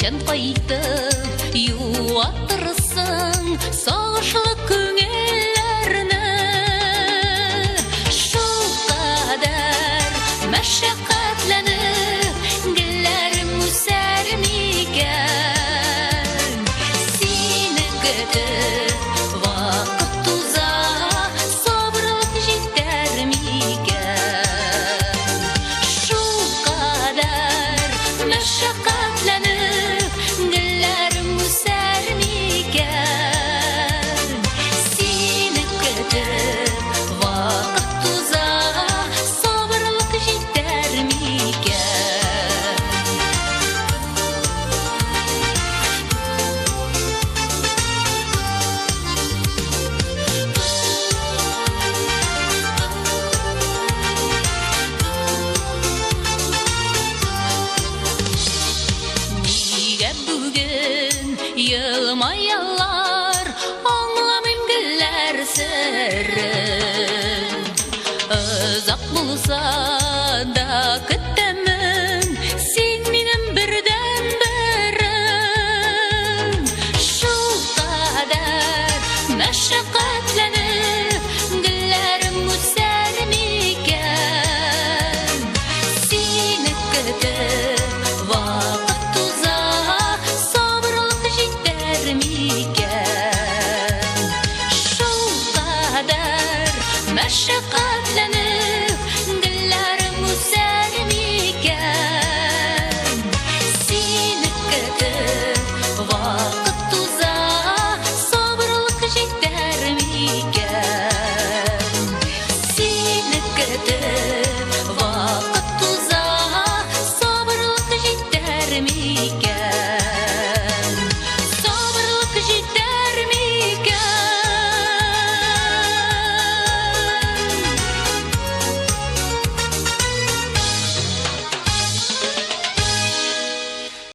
Кайчан кайтып юатырсың сагышлы күңелләрне? Шулкадәр мәшәкатьләнеп гөлләрем үсәр микән? Сине көтеп вакыт туза, сабырлык җитәр микән? Шулкадәр мәшәкатьләнеп гөлләрем үсәр микән? Сине көтеп вакыт туза, сабырлык җитәр микән? Нигә бүген елмаялар, аңламыйм гөлләр серен. Озак булса да көт.